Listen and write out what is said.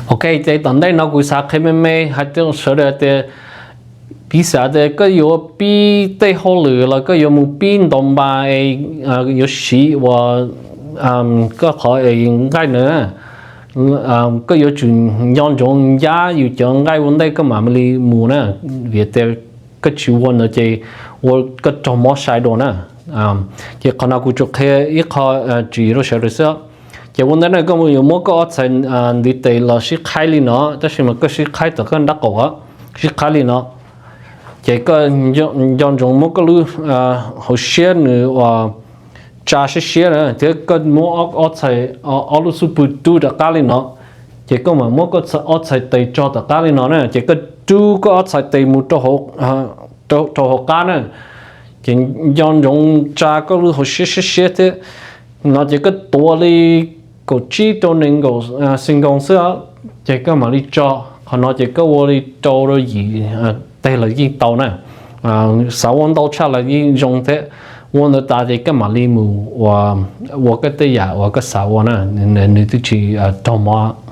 Ok, ces tom ntej no kuv xav qhia me me hais rau sawv daws tias, piv xam tias koj yuav pib tej hauj lwm los koj yuav mus pib ntaus npas es yuav siv ua koj qhov es nqaij na, koj yuav tsum nco ntsoov ncab yus cov nqaij ua ntej koj mam li mus na, vim tias koj tsis ua ntawd ces ua koj raug mob sai dua na. Ces qhov no kuv tsuas qhia ib qho tswv yim rau sawv daws xwb. Ces ua ntej no koj yuav muab koj ob txhais ntiv tes los sib qhaib li no, tab sis mas koj sib qhaib tom koj nraub qaum, sib qhaib li no. Ces koj nco ntsoov muab koj lub hauv siab nws uas tsa siab siab na, thiab koj muab ob txhais, ob lub xub pwg rub rov qab li no. Ces koj mam muab koj ob txhais tes tso tom qab li no na, ces koj rub koj ob txhais tes mus rau hauv qab na. Ces nco ntsoov tsa koj lub hauv siab siab siab thiab no, ces koj tuav li kaum tsib rau nees nkaum xi nkoos xwb, ces koj mam li tso. Qhov no ces koj ua li rau rau yim teg los yeej tau na. Xav ua ntau tshaj los yeej zoo thiab. Ua ntawd tas ces koj mam li mus ua koj tej yam uas koj xav ua na, nws twb tsis raug mob.